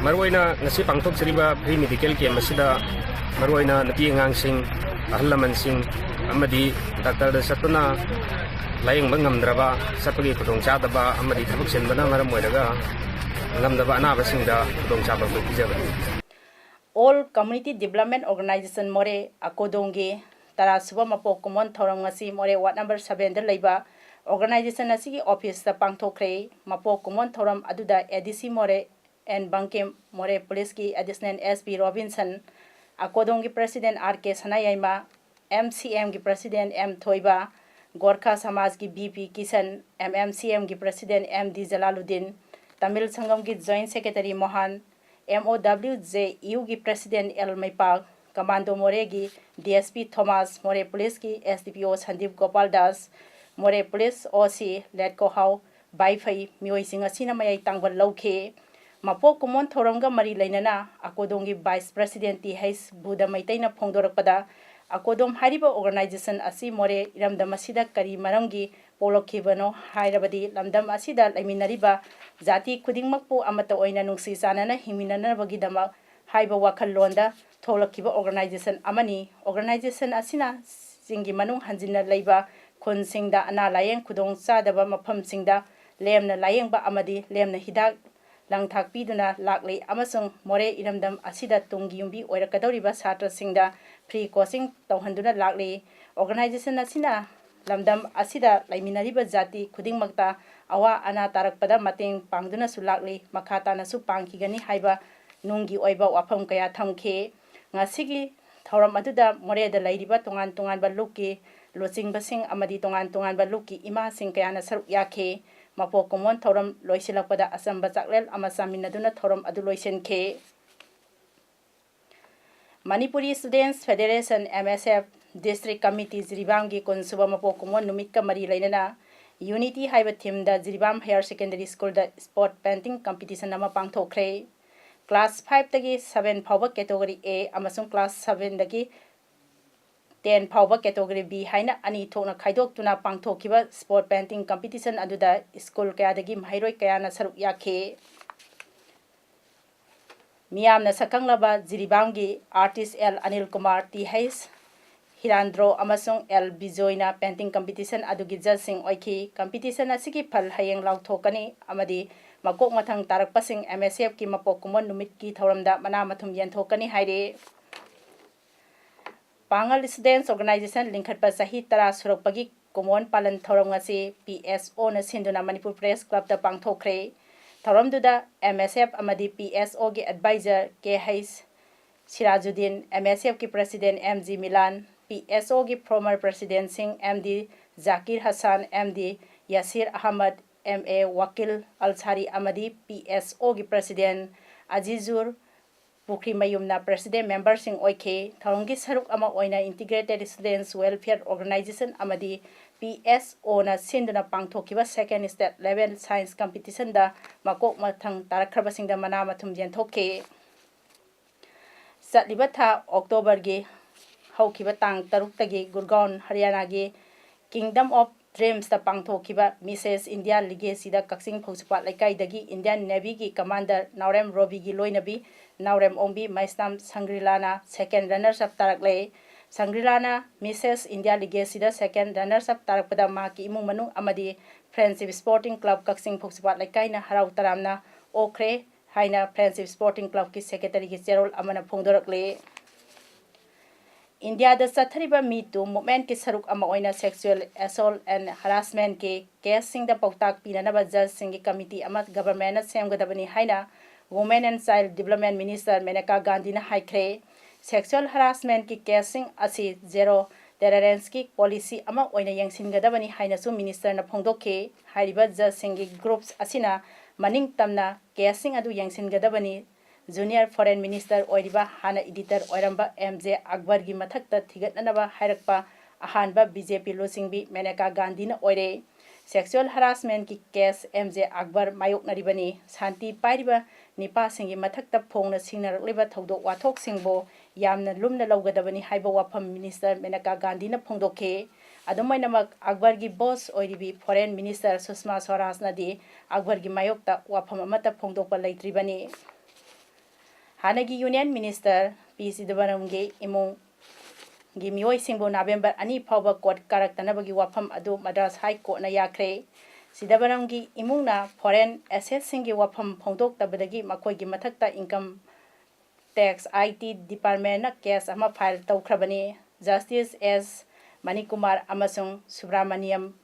ꯃꯔꯨꯑꯣꯏꯅ ꯉꯁꯤ ꯄꯥꯡꯊꯣꯛꯆꯔꯤꯕ free medical camp ꯑꯁꯤꯗ ꯃꯔꯨꯑꯣꯏꯅ ꯅꯨꯄꯤ ꯑꯉꯥꯡꯁꯤꯡ, ꯑꯍꯜ ꯂꯃꯟꯁꯤꯡ ꯑꯃꯗꯤ doctorꯗ ꯆꯠꯇꯨꯅ ꯂꯥꯌꯦꯡꯕ ꯉꯝꯗ꯭ꯔꯕ, ꯆꯠꯄꯒꯤ ꯈꯨꯗꯣꯡꯆꯥꯗꯕ ꯑꯃꯗꯤ ꯊꯕꯛ ꯆꯤꯟꯕꯅ ꯃꯔꯝ ꯑꯣꯏꯔꯒ ꯉꯝꯗꯕ ꯑꯅꯥꯕꯁꯤꯡꯗ ꯈꯨꯗꯣꯡꯆꯥꯕ ꯑꯗꯨ ꯄꯤꯖꯕꯅꯤ꯫ All Community Development Organization ꯃꯣꯔꯦ ꯑꯀꯣꯗꯣꯡꯒꯤ ꯇꯔꯥꯁꯨꯕ ꯃꯄꯣꯛ ꯀꯨꯝꯑꯣꯟ ꯊꯧꯔꯝ ꯉꯁꯤ ꯃꯣꯔꯦ ward number sevenꯗ ꯂꯩꯕ organization ꯑꯁꯤꯒꯤ officeꯇ ꯄꯥꯡꯊꯣꯛꯈ꯭ꯔꯦ꯫ ꯃꯄꯣꯛ ꯀꯨꯝꯑꯣꯟ ꯊꯧꯔꯝ ꯑꯗꯨꯗ ADC ꯃꯣꯔꯦ N ꯕꯪꯀꯤꯝ, ꯃꯣꯔꯦ Policeꯀꯤ Additional SP ꯔꯣꯕꯤꯟꯁꯟ, ꯑꯀꯣꯗꯣꯡꯒꯤ President R K ꯁꯅꯥꯌꯥꯏꯃ, MCMꯒꯤ President M ꯊꯣꯏꯕ, ꯒꯣꯔꯈꯥ ꯁꯃꯥꯖꯀꯤ VP ꯀꯤꯁꯟ, MMCMꯒꯤ President M D Jalaluddin, Tamil ꯁꯪꯒꯝꯒꯤ Joint Secretary ꯃꯣꯍꯟ, MOWJUꯒꯤ President L ꯃꯩꯄꯥꯛ, ꯀꯃꯥꯟꯗꯣ ꯃꯣꯔꯦꯒꯤ DSP ꯊꯣꯃꯥꯁ, ꯃꯣꯔꯦ Policeꯀꯤ SDPO ꯁꯟꯗꯤꯞ ꯒꯣꯄꯥꯜ ꯗꯥꯁ, ꯃꯣꯔꯦ Police OC ꯂꯦꯠꯀꯣꯍꯥꯎ ꯕꯥꯏꯐꯩ ꯃꯤꯑꯣꯏꯁꯤꯡ ꯑꯁꯤꯅ ꯃꯌꯥꯏ ꯇꯥꯡꯕ ꯂꯧꯈꯤ꯫ ꯃꯄꯣꯛ ꯀꯨꯝꯑꯣꯟ ꯊꯧꯔꯝꯒ ꯃꯔꯤ ꯂꯩꯅꯅ ꯑꯀꯣꯗꯣꯡꯒꯤ Vice President T H Buddha ꯃꯩꯇꯩꯅ ꯐꯣꯡꯗꯣꯔꯛꯄꯗ, ꯑꯀꯣꯗꯣꯝ ꯍꯥꯏꯔꯤꯕ organization ꯑꯁꯤ ꯃꯣꯔꯦ ꯏꯔꯝꯗꯝ ꯑꯁꯤꯗ ꯀꯔꯤ ꯃꯔꯝꯒꯤ ꯄꯣꯛꯂꯛꯈꯤꯕꯅꯣ ꯍꯥꯏꯔꯕꯗꯤ, ꯂꯝꯗꯝ ꯑꯁꯤꯗ ꯂꯩꯃꯤꯟꯅꯔꯤꯕ ꯖꯥꯇꯤ ꯈꯨꯗꯤꯡꯃꯛꯄꯨ ꯑꯃꯠꯇ ꯑꯣꯏꯅ ꯅꯨꯡꯁꯤ ꯆꯥꯟꯅꯅ ꯍꯤꯡꯃꯤꯟꯅꯅꯕꯒꯤꯗꯃꯛ ꯍꯥꯏꯕ ꯋꯥꯈꯜꯂꯣꯟꯗ ꯊꯣꯛꯂꯛꯈꯤꯕ organization ꯑꯃꯅꯤ꯫ Organization ꯑꯁꯤꯅ ꯆꯤꯡꯒꯤ ꯃꯅꯨꯡ ꯍꯟꯖꯤꯟꯅ ꯂꯩꯕ ꯈꯨꯟꯁꯤꯡꯗ ꯑꯅꯥ ꯂꯥꯌꯦꯡ ꯈꯨꯗꯣꯡ ꯆꯥꯗꯕ ꯃꯐꯝꯁꯤꯡꯗ ꯂꯦꯝꯅ ꯂꯥꯌꯦꯡꯕ ꯑꯃꯗꯤ ꯂꯦꯝꯅ ꯍꯤꯗꯥꯛ ꯂꯥꯡꯊꯛ ꯄꯤꯗꯨꯅ ꯂꯥꯛꯂꯤ ꯑꯃꯁꯨꯡ ꯃꯣꯔꯦ ꯏꯔꯝꯗꯝ ꯑꯁꯤꯗ ꯇꯨꯡꯒꯤ ꯌꯨꯝꯕꯤ ꯑꯣꯏꯔꯛꯀꯗꯧꯔꯤꯕ ꯁꯥꯇ꯭ꯔꯁꯤꯡꯗ free coaching ꯇꯧꯍꯟꯗꯨꯅ ꯂꯥꯛꯂꯤ꯫ Organization ꯑꯁꯤꯅ ꯂꯝꯗꯝ ꯑꯁꯤꯗ ꯂꯩꯃꯤꯟꯅꯔꯤꯕ ꯖꯥꯇꯤ ꯈꯨꯗꯤꯡꯃꯛꯇ ꯑꯋꯥ ꯑꯅꯥ ꯇꯥꯔꯛꯄꯗ ꯃꯇꯦꯡ ꯄꯥꯡꯗꯨꯅꯁꯨ ꯂꯥꯛꯂꯤ, ꯃꯈꯥ ꯇꯥꯅꯁꯨ ꯄꯥꯡꯈꯤꯒꯅꯤ ꯍꯥꯏꯕ ꯅꯨꯡꯒꯤ ꯑꯣꯏꯕ ꯋꯥꯐꯝ ꯀꯌꯥ ꯊꯝꯈꯤ꯫ ꯉꯁꯤꯒꯤ ꯊꯧꯔꯝ ꯑꯗꯨꯗ ꯃꯣꯔꯦꯗ ꯂꯩꯔꯤꯕ ꯇꯣꯉꯥꯟ ꯇꯣꯉꯥꯟꯕ ꯂꯨꯞꯀꯤ ꯂꯨꯆꯤꯡꯕꯁꯤꯡ ꯑꯃꯗꯤ ꯇꯣꯉꯥꯟ ꯇꯣꯉꯥꯟꯕ ꯂꯨꯞꯀꯤ ꯏꯃꯥꯁꯤꯡ ꯀꯌꯥꯅ ꯁꯔꯨꯛ ꯌꯥꯈꯤ꯫ ꯃꯄꯣꯛ ꯀꯨꯝꯑꯣꯟ ꯊꯧꯔꯝ ꯂꯣꯏꯁꯤꯜꯂꯛꯄꯗ ꯑꯆꯝꯕ ꯆꯥꯛꯂꯦꯟ ꯑꯃ ꯆꯥꯃꯤꯟꯅꯗꯨꯅ ꯊꯧꯔꯝ ꯑꯗꯨ ꯂꯣꯏꯁꯤꯟꯈꯤ꯫ Manipuri Students Federation, MSF, District Committee ꯖꯤꯔꯤꯕꯥꯝꯒꯤ ꯀꯨꯟꯁꯨꯕ ꯃꯄꯣꯛ ꯀꯨꯝꯑꯣꯟ ꯅꯨꯃꯤꯠꯀ ꯃꯔꯤ ꯂꯩꯅꯅ Unity ꯍꯥꯏꯕ themeꯗ Jiribam Higher Secondary Schoolꯗ spot painting competition ꯑꯃ ꯄꯥꯡꯊꯣꯛꯈ꯭ꯔꯦ꯫ Class fiveꯇꯒꯤ seven ꯐꯥꯎꯕ category A ꯑꯃꯁꯨꯡ class sevenꯗꯒꯤ ten ꯐꯥꯎꯕ category B ꯍꯥꯏꯅ ꯑꯅꯤ ꯊꯣꯛꯅ ꯈꯥꯏꯗꯣꯛꯇꯨꯅ ꯄꯥꯡꯊꯣꯛꯈꯤꯕ spot painting competition ꯑꯗꯨꯗ school ꯀꯌꯥꯗꯒꯤ ꯃꯍꯩꯔꯣꯏ ꯀꯌꯥꯅ ꯁꯔꯨꯛ ꯌꯥꯈꯤ꯫ ꯃꯤꯌꯥꯝꯅ ꯁꯛꯈꯪꯂꯕ ꯖꯤꯔꯤꯕꯥꯝꯒꯤ artist L Anil Kumar, Th ꯍꯤꯔꯥꯟꯗ꯭ꯔꯣ ꯑꯃꯁꯨꯡ L ꯕꯤꯖꯣꯏꯅ painting competition ꯑꯗꯨꯒꯤ judgeꯁꯤꯡ ꯑꯣꯏꯈꯤ꯫ Competition ꯑꯁꯤꯒꯤ ꯐꯜ ꯍꯌꯦꯡ ꯂꯥꯎꯊꯣꯛꯀꯅꯤ ꯑꯃꯗꯤ ꯃꯀꯣꯛ ꯃꯊꯪ ꯇꯥꯔꯛꯄꯁꯤꯡ MSFꯀꯤ ꯃꯄꯣꯛ ꯀꯨꯝꯑꯣꯟ ꯅꯨꯃꯤꯠꯀꯤ ꯊꯧꯔꯝꯗ ꯃꯅꯥ ꯃꯊꯨꯝ ꯌꯦꯟꯊꯣꯛꯀꯅꯤ ꯍꯥꯏꯔꯤ꯫ ꯄꯥꯡꯒꯜ Students Organisation ꯂꯤꯡꯈꯠꯄ ꯆꯍꯤ ꯇꯔꯥ ꯁꯨꯔꯛꯄꯒꯤ ꯀꯨꯝꯑꯣꯟ ꯄꯥꯂꯟ ꯊꯧꯔꯝ ꯉꯁꯤ PSOꯅ ꯁꯤꯟꯗꯨꯅ ꯃꯅꯤꯄꯨꯔ Press Clubꯇ ꯄꯥꯡꯊꯣꯛꯈ꯭ꯔꯦ꯫ ꯊꯧꯔꯝꯗꯨꯗ MSF ꯑꯃꯗꯤ PSOꯒꯤ advisor Kh ꯁꯤꯔꯥꯖꯨꯗꯤꯟ, MSFꯀꯤ president M G ꯃꯤꯂꯥꯟ, PSOꯒꯤ former presidentꯁꯤꯡ M D Zakir Hasan, M D Yasir Ahmad, M A Wakil Alsari ꯑꯃꯗꯤ PSOꯒꯤ president ꯑꯖꯤꯖꯨꯔ ꯄꯨꯈ꯭ꯔꯤꯃꯌꯨꯝꯅ president memberꯁꯤꯡ ꯑꯣꯏꯈꯤ꯫ ꯊꯧꯔꯝꯒꯤ ꯁꯔꯨꯛ ꯑꯃ ꯑꯣꯏꯅ Integrated Students Welfare Organisation ꯑꯃꯗꯤ PSOꯅ ꯁꯤꯟꯗꯨꯅ ꯄꯥꯡꯊꯣꯛꯈꯤꯕ second state level science competitionꯗ ꯃꯀꯣꯛ ꯃꯊꯪ ꯇꯥꯔꯛꯈ꯭ꯔꯕꯁꯤꯡꯗ ꯃꯅꯥ ꯃꯊꯨꯝ ꯌꯦꯟꯊꯣꯛꯈꯤ꯫ ꯆꯠꯂꯤꯕ ꯊꯥ Octoberꯒꯤ ꯍꯧꯈꯤꯕ ꯇꯥꯡ ꯇꯔꯨꯛꯇꯒꯤ ꯒꯨꯔꯒꯥꯎꯟ ꯍꯔꯤꯌꯥꯅꯥꯒꯤ Kingdom of Dreamsꯇ ꯄꯥꯡꯊꯣꯛꯈꯤꯕ Misses India Legacyꯗ ꯀꯛꯆꯤꯡ ꯐꯧꯆꯤꯄꯥꯠ ꯂꯩꯀꯥꯏꯗꯒꯤ Indian Navyꯒꯤ commander ꯅꯥꯎꯔꯦꯝ ꯔꯣꯕꯤꯒꯤ ꯂꯣꯏꯅꯕꯤ ꯅꯥꯎꯔꯦꯝ ꯑꯣꯡꯕꯤ ꯃꯩꯁꯅꯥꯝ ꯁꯪꯒ꯭ꯔꯤꯂꯥꯅ second runners up ꯇꯥꯔꯛꯂꯦ꯫ ꯁꯪꯒ꯭ꯔꯤꯂꯥꯅ Misses India Legacyꯗ second runners up ꯇꯥꯔꯛꯄꯗ ꯃꯍꯥꯛꯀꯤ ꯏꯃꯨꯡ ꯃꯅꯨꯡ ꯑꯃꯗꯤ Friendship Sporting Club ꯀꯛꯆꯤꯡ ꯐꯧꯆꯤꯄꯥꯠ ꯂꯩꯀꯥꯏꯅ ꯍꯔꯥꯎ ꯇꯔꯥꯝꯅ ꯑꯣꯛꯈ꯭ꯔꯦ ꯍꯥꯏꯅ Friendship Sporting Clubꯀꯤ secretaryꯒꯤ ꯆꯦꯔꯣꯜ ꯑꯃꯅ ꯐꯣꯡꯗꯣꯔꯛꯂꯤ꯫ ꯏꯟꯗꯤꯌꯥꯗ ꯆꯠꯊꯔꯤꯕ Me Too movementꯀꯤ ꯁꯔꯨꯛ ꯑꯃ ꯑꯣꯏꯅ sexual assault and harassmentꯀꯤ caseꯁꯤꯡꯗ ꯄꯥꯎꯇꯥꯛ ꯄꯤꯅꯅꯕ judgeꯁꯤꯡꯒꯤ committee ꯑꯃ governmentꯅ ꯁꯦꯝꯒꯗꯕꯅꯤ ꯍꯥꯏꯅ Women and Child Development Minister ꯃꯦꯅꯦꯀꯥ ꯒꯥꯟꯙꯤꯅ ꯍꯥꯏꯈ꯭ꯔꯦ꯫ Sexual harassmentꯀꯤ caseꯁꯤꯡ ꯑꯁꯤ zero toleranceꯀꯤ policy ꯑꯃ ꯑꯣꯏꯅ ꯌꯦꯡꯁꯤꯟꯒꯗꯕꯅꯤ ꯍꯥꯏꯅꯁꯨ ministerꯅ ꯐꯣꯡꯗꯣꯛꯈꯤ꯫ ꯍꯥꯏꯔꯤꯕ judgeꯁꯤꯡꯒꯤ groups ꯑꯁꯤꯅ ꯃꯅꯤꯡ ꯇꯝꯅ caseꯁꯤꯡ ꯑꯗꯨ ꯌꯦꯡꯁꯤꯟꯒꯗꯕꯅꯤ꯫ Junior Foreign Minister ꯑꯣꯏꯔꯤꯕ ꯍꯥꯟꯅ editor ꯑꯣꯏꯔꯝꯕ M J ꯑꯛꯕꯔꯒꯤ ꯃꯊꯛꯇ ꯊꯤꯒꯠꯅꯅꯕ ꯍꯥꯏꯔꯛꯄ ꯑꯍꯥꯟꯕ BJP ꯂꯨꯆꯤꯡꯕꯤ ꯃꯦꯅꯦꯀꯥ ꯒꯥꯟꯙꯤꯅ ꯑꯣꯏꯔꯦ꯫ Sexual harassment ꯀꯤ case ꯑꯦꯝ ꯖꯦ ꯑꯛꯕꯔ ꯃꯥꯌꯣꯛꯅꯔꯤꯕꯅꯤ꯫ ꯁꯥꯟꯇꯤ ꯄꯥꯏꯔꯤꯕ ꯅꯤꯄꯥꯁꯤꯡꯒꯤ ꯃꯊꯛꯇ ꯐꯣꯡꯅ ꯁꯤꯡꯅꯔꯛꯂꯤꯕ ꯊꯧꯗꯣꯛ ꯋꯥꯊꯣꯛꯁꯤꯡꯕꯨ ꯌꯥꯝꯅ ꯂꯨꯝꯅ ꯂꯧꯒꯗꯕꯅꯤ ꯍꯥꯏꯕ ꯋꯥꯐꯝ ꯃꯤꯅꯤꯁꯇꯔ ꯃꯦꯅꯀꯥ ꯒꯥꯟꯙꯤꯅ ꯐꯣꯡꯗꯣꯛꯈꯤ꯫ ꯑꯗꯨꯝ ꯑꯣꯏꯅꯃꯛ, ꯑꯛꯕꯔꯒꯤ boss ꯑꯣꯏꯔꯤꯕꯤ foreign minister ꯁꯨꯁꯃꯥ ꯁ꯭ꯋꯔꯥꯖꯅꯗꯤ ꯑꯛꯕꯔꯒꯤ ꯃꯥꯌꯣꯛꯇ ꯋꯥꯐꯝ ꯑꯃꯠꯇ ꯐꯣꯡꯗꯣꯛꯄ ꯂꯩꯇ꯭ꯔꯤꯕꯅꯤ꯫ ꯍꯥꯟꯅꯒꯤ Union Minister ꯄꯤ ꯆꯤꯗꯝꯕꯔꯝꯒꯤ ꯏꯃꯨꯡꯒꯤ ꯃꯤꯑꯣꯏꯁꯤꯡꯕꯨ ꯅꯕꯦꯝꯕꯔ ꯑꯅꯤ ꯐꯥꯎꯕ court ꯀꯥꯔꯛꯇꯅꯕꯒꯤ ꯋꯥꯐꯝ ꯑꯗꯨ ꯃꯗ꯭ꯔꯥꯁ High Courtꯅ ꯌꯥꯈ꯭ꯔꯦ꯫ ꯆꯤꯗꯝꯕꯔꯝꯒꯤ ꯏꯃꯨꯡꯅ foreign assetꯁꯤꯡꯒꯤ ꯋꯥꯐꯝ ꯐꯣꯡꯗꯣꯛꯇꯕꯗꯒꯤ ꯃꯈꯣꯏꯒꯤ ꯃꯊꯛꯇ income tax, I T departmentꯅ case ꯑꯃ file ꯇꯧꯈ꯭ꯔꯕꯅꯤ꯫ Justice ꯑꯦꯁ ꯃꯅꯤꯀꯨꯃꯥꯔ ꯑꯃꯁꯨꯡ ꯁꯨꯕ꯭ꯔꯥꯃꯅꯤꯌꯝ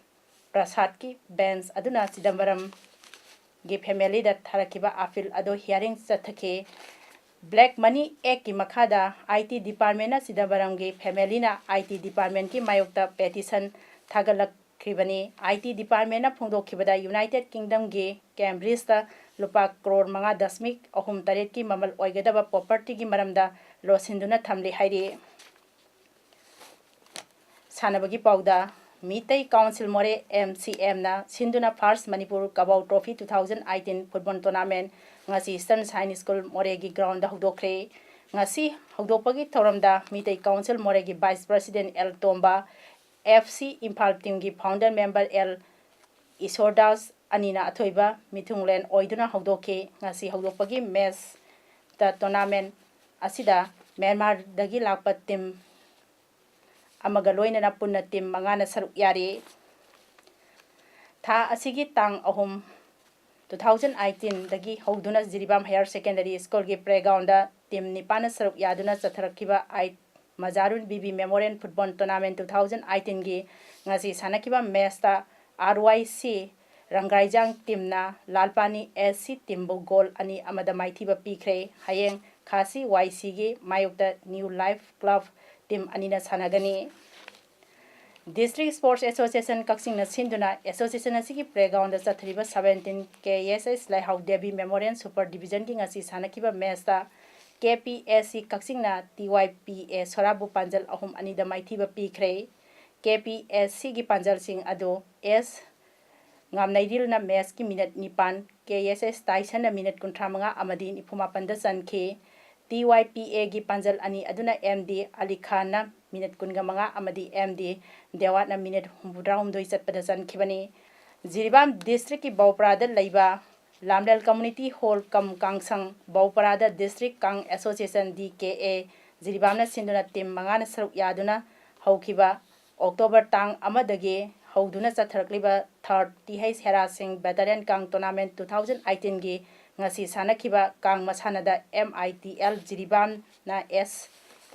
ꯄ꯭ꯔꯁꯥꯗꯀꯤ bench ꯑꯗꯨꯅ ꯆꯤꯗꯝꯕꯔꯝꯒꯤ familyꯗ ꯊꯥꯔꯛꯈꯤꯕ appeal ꯑꯗꯨ hearing ꯆꯠꯊꯈꯤ꯫ Black Money Actꯀꯤ ꯃꯈꯥꯗ I T departmentꯅ ꯆꯤꯗꯝꯕꯔꯝꯒꯤ familyꯅ I T departmentꯀꯤ ꯃꯥꯌꯣꯛꯇ petition ꯊꯥꯒꯠꯂꯛꯈꯤꯕꯅꯤ꯫ I T departmentꯅ ꯐꯣꯡꯗꯣꯛꯈꯤꯕꯗ, United Kingdomꯒꯤ Cambridgeꯇ ꯂꯨꯄꯥ ꯀ꯭ꯔꯣꯔ ꯃꯉꯥ ꯗꯁꯃꯤꯛ ꯑꯍꯨꯝ ꯇꯔꯦꯠꯀꯤ ꯃꯃꯜ ꯑꯣꯏꯒꯗꯕ propertyꯒꯤ ꯃꯔꯝꯗ ꯂꯣꯠꯁꯤꯟꯗꯨꯅ ꯊꯝꯂꯤ ꯍꯥꯏꯔꯤ꯫ ꯁꯥꯟꯅꯕꯒꯤ ꯄꯥꯎꯗ, ꯃꯤꯇꯩ Council ꯃꯣꯔꯦ, M C Mꯅ ꯁꯤꯟꯗꯨꯅ First Manipur Kabao Trophy two thousand eighteen football tournament ꯉꯁꯤ Eastern Science School ꯃꯣꯔꯦꯒꯤ groundꯗ ꯍꯧꯗꯣꯛꯈ꯭ꯔꯦ꯫ ꯉꯁꯤ ꯍꯧꯗꯣꯛꯄꯒꯤ ꯊꯧꯔꯝꯗ ꯃꯤꯇꯩ Council ꯃꯣꯔꯦꯒꯤ Vice President L ꯇꯣꯝꯕ, F C Imphal teamꯒꯤ founder member L ꯏꯁꯣꯔꯗꯥꯁ ꯑꯅꯤꯅ ꯑꯊꯣꯏꯕ ꯃꯤꯊꯨꯡꯂꯦꯟ ꯑꯣꯏꯗꯨꯅ ꯍꯧꯗꯣꯛꯈꯤ꯫ ꯉꯁꯤ ꯍꯧꯗꯣꯛꯄꯒꯤ matchꯇ tournament ꯑꯁꯤꯗ ꯃ꯭ꯌꯥꯟꯃꯥꯔꯗꯒꯤ ꯂꯥꯛꯄ team ꯑꯃꯒ ꯂꯣꯏꯅꯅ ꯄꯨꯟꯅ team ꯃꯉꯥꯅ ꯁꯔꯨꯛ ꯌꯥꯔꯤ꯫ ꯊꯥ ꯑꯁꯤꯒꯤ ꯇꯥꯡ ꯑꯍꯨꯝ, two thousand eighteenꯗꯒꯤ ꯍꯧꯗꯨꯅ Jiribam Higher Secondary Schoolꯒꯤ playgroundꯗ team ꯅꯤꯄꯥꯟꯅ ꯁꯔꯨꯛ ꯌꯥꯗꯨꯅ ꯆꯠꯊꯔꯛꯈꯤꯕ ꯑꯥꯏꯠ ꯃꯖꯥꯔꯨꯟ ꯕꯤꯕꯤ Memorial Football Tournament two thousand eighteenꯒꯤ ꯉꯁꯤ ꯁꯥꯟꯅꯈꯤꯕ matchꯇ R Y C ꯔꯪꯒꯥꯏꯖꯥꯡ teamꯅ ꯂꯥꯜꯄꯥꯅꯤ S C teamꯕꯨ goal ꯑꯅꯤ ꯑꯃꯗ ꯃꯥꯏꯊꯤꯕ ꯄꯤꯈ꯭ꯔꯦ꯫ ꯍꯌꯦꯡ ꯈꯥꯁꯤ Y Cꯒꯤ ꯃꯥꯌꯣꯛꯇ New Life Club team ꯑꯅꯤꯅ ꯁꯥꯟꯅꯒꯅꯤ꯫ District Sports Association ꯀꯛꯆꯤꯡꯅ ꯁꯤꯟꯗꯨꯅ association ꯑꯁꯤꯒꯤ playgroundꯗ ꯆꯠꯊꯔꯤꯕ seventeen K S S ꯂꯩꯍꯥꯎ ꯗꯦꯕꯤ Memorial Super Divisionꯒꯤ ꯉꯁꯤ ꯁꯥꯟꯅꯈꯤꯕ matchꯇ K P S C ꯀꯛꯆꯤꯡꯅ T Y P A ꯁꯣꯔꯥꯕꯨ ꯄꯥꯟꯖꯜ ꯑꯍꯨꯝ ꯑꯅꯤꯗ ꯃꯥꯏꯊꯤꯕ ꯄꯤꯈ꯭ꯔꯦ꯫ K P S Cꯒꯤ ꯄꯥꯟꯖꯜꯁꯤꯡ ꯑꯗꯨ S ꯉꯥꯝꯅꯩꯔꯤꯜꯅ ꯃꯦꯁꯀꯤ ꯃꯤꯅꯠ ꯅꯤꯄꯥꯟ, ꯀꯦ ꯑꯦꯁ ꯑꯦꯁ ꯇꯥꯏꯁꯟꯅ ꯃꯤꯅꯠ ꯀꯨꯟꯊ꯭ꯔꯥ ꯃꯉꯥ ꯑꯃꯗꯤ ꯅꯤꯐꯨ ꯃꯥꯄꯟꯗ ꯆꯟꯈꯤ꯫ ꯇꯤ ꯋꯥꯏ ꯄꯤ ꯑꯦꯒꯤ ꯄꯥꯟꯖꯜ ꯑꯅꯤ ꯑꯗꯨꯅ ꯑꯦꯝ ꯗꯤ ꯑꯂꯤ ꯈꯥꯟꯅ ꯃꯤꯅꯠ ꯀꯨꯟꯒ ꯃꯉꯥ ꯑꯃꯗꯤ ꯑꯦꯝ ꯗꯤ ꯗꯦꯋꯥꯠꯅ ꯃꯤꯅꯠ ꯍꯨꯝꯐꯨꯇꯔꯥꯍꯨꯝꯗꯣꯏ ꯆꯠꯄꯗ ꯆꯟꯈꯤꯕꯅꯤ꯫ ꯖꯤꯔꯤꯕꯥꯝ ꯗꯤꯁꯇ꯭ꯔꯤꯛꯀꯤ ꯕꯧꯄ꯭ꯔꯥꯗ ꯂꯩꯕ ꯂꯥꯝꯂꯦꯜ ꯀꯝꯃꯨꯅꯤꯇꯤ ꯍꯣꯜ ꯀꯝ ꯀꯥꯡꯁꯪ ꯕꯧꯄ꯭ꯔꯥꯗ ꯗꯤꯁꯇ꯭ꯔꯤꯛ ꯀꯥꯡ ꯑꯦꯁꯣꯁꯤꯌꯦꯁꯟ, ꯗꯤ ꯀꯦ ꯑꯦ, ꯖꯤꯔꯤꯕꯥꯝꯅ ꯁꯤꯟꯗꯨꯅ ꯇꯤꯝ ꯃꯉꯥꯅ ꯁꯔꯨꯛ ꯌꯥꯗꯨꯅ ꯍꯧꯈꯤꯕ ꯑꯣꯛꯇꯣꯕꯔ ꯇꯥꯡ ꯑꯃꯗꯒꯤ ꯍꯧꯗꯨꯅ ꯆꯠꯊꯔꯛꯂꯤꯕ ꯊꯥꯔꯠ ꯇꯤ ꯍꯩꯆ ꯍꯦꯔꯥ ꯁꯤꯡ ꯕꯦꯇꯥꯂꯤꯌꯟ ꯀꯥꯡ ꯇꯣꯔꯅꯥꯃꯦꯟ ꯇꯨ ꯊꯥꯎꯖꯟ ꯑꯩꯠꯇꯤꯟꯒꯤ ꯉꯁꯤ ꯁꯥꯟꯅꯈꯤꯕ ꯀꯥꯡ ꯃꯁꯥꯟꯅꯗ ꯑꯦꯝ ꯑꯥꯏ ꯇꯤ ꯑꯦꯜ ꯖꯤꯔꯤꯕꯥꯝꯅ ꯑꯦꯁ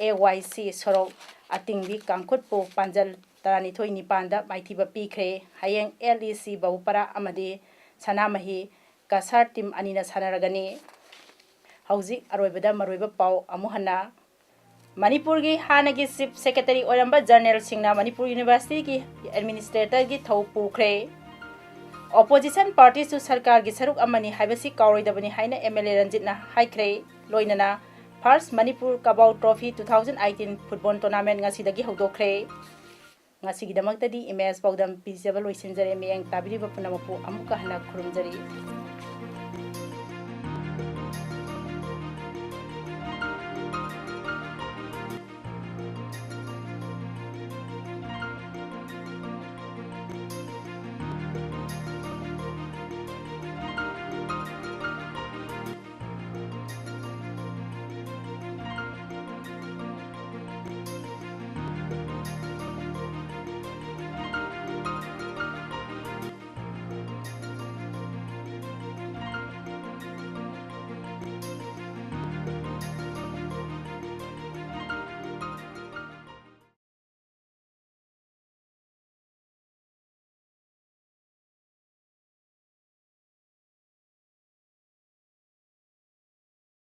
ꯑꯦ ꯋꯥꯏ ꯁꯤ ꯁꯣꯔꯣꯛ ꯑꯇꯤꯡꯕꯤ ꯀꯥꯡꯈꯨꯠꯄꯨ ꯄꯥꯟꯖꯜ ꯇꯔꯥꯅꯤꯊꯣꯏ ꯅꯤꯄꯥꯟꯗ ꯃꯥꯏꯊꯤꯕ ꯄꯤꯈ꯭ꯔꯦ꯫ ꯍꯌꯦꯡ ꯑꯦꯜ ꯏ ꯁꯤ ꯕꯧꯄꯔꯥ ꯑꯃꯗꯤ ꯁꯅꯥꯃꯍꯤ ꯀꯁꯥꯔ ꯇꯤꯝ ꯑꯅꯤꯅ ꯁꯥꯟꯅꯔꯒꯅꯤ꯫ ꯍꯧꯖꯤꯛ ꯑꯔꯣꯏꯕꯗ ꯃꯔꯨꯑꯣꯏꯕ ꯄꯥꯎ ꯑꯃꯨꯛ ꯍꯟꯅ꯫ ꯃꯅꯤꯄꯨꯔꯒꯤ ꯍꯥꯟꯅꯒꯤ ꯆꯤꯐ ꯁꯦꯀ꯭ꯔꯦꯇꯔꯤ ꯑꯣꯏꯔꯝꯕ ꯖꯔꯅꯦꯜ ꯁꯤꯡꯅ ꯃꯅꯤꯄꯨꯔ ꯌꯨꯅꯤꯚꯔꯁꯤꯇꯤꯒꯤ ꯑꯦꯗꯃꯤꯅꯤꯁꯇ꯭ꯔꯦꯇꯔꯒꯤ ꯊꯧ ꯄꯨꯈ꯭ꯔꯦ꯫ ꯑꯣꯄꯣꯖꯤꯁꯟ ꯄꯥꯔꯇꯤꯁꯨ ꯁꯔꯀꯥꯔꯒꯤ ꯁꯔꯨꯛ ꯑꯃꯅꯤ ꯍꯥꯏꯕꯁꯤ ꯀꯥꯎꯔꯣꯏꯗꯕꯅꯤ ꯍꯥꯏꯅ ꯑꯦꯝ ꯑꯦꯜ ꯑꯦ ꯔꯟꯖꯤꯠꯅ ꯍꯥꯏꯈ꯭ꯔꯦ꯫ ꯂꯣꯏꯅꯅ ꯐꯥꯔꯁ Manipur Kabaw trophy two thousand eighteen football tournament ꯉꯁꯤꯗꯒꯤ ꯍꯧꯗꯣꯛꯈ꯭ꯔꯦ꯫ ꯉꯁꯤꯒꯤꯗꯃꯛꯇꯗꯤ ꯏꯃꯦꯖ ꯄꯥꯎꯗꯝ ꯄꯤꯖꯕ ꯂꯣꯏꯁꯤꯟꯖꯔꯦ꯫ ꯃꯤꯠꯌꯦꯡ ꯇꯥꯕꯤꯔꯤꯕ ꯄꯨꯝꯅꯃꯛꯄꯨ ꯑꯃꯨꯛꯀ ꯍꯟꯅ ꯈꯨꯔꯨꯝꯖꯔꯤ꯫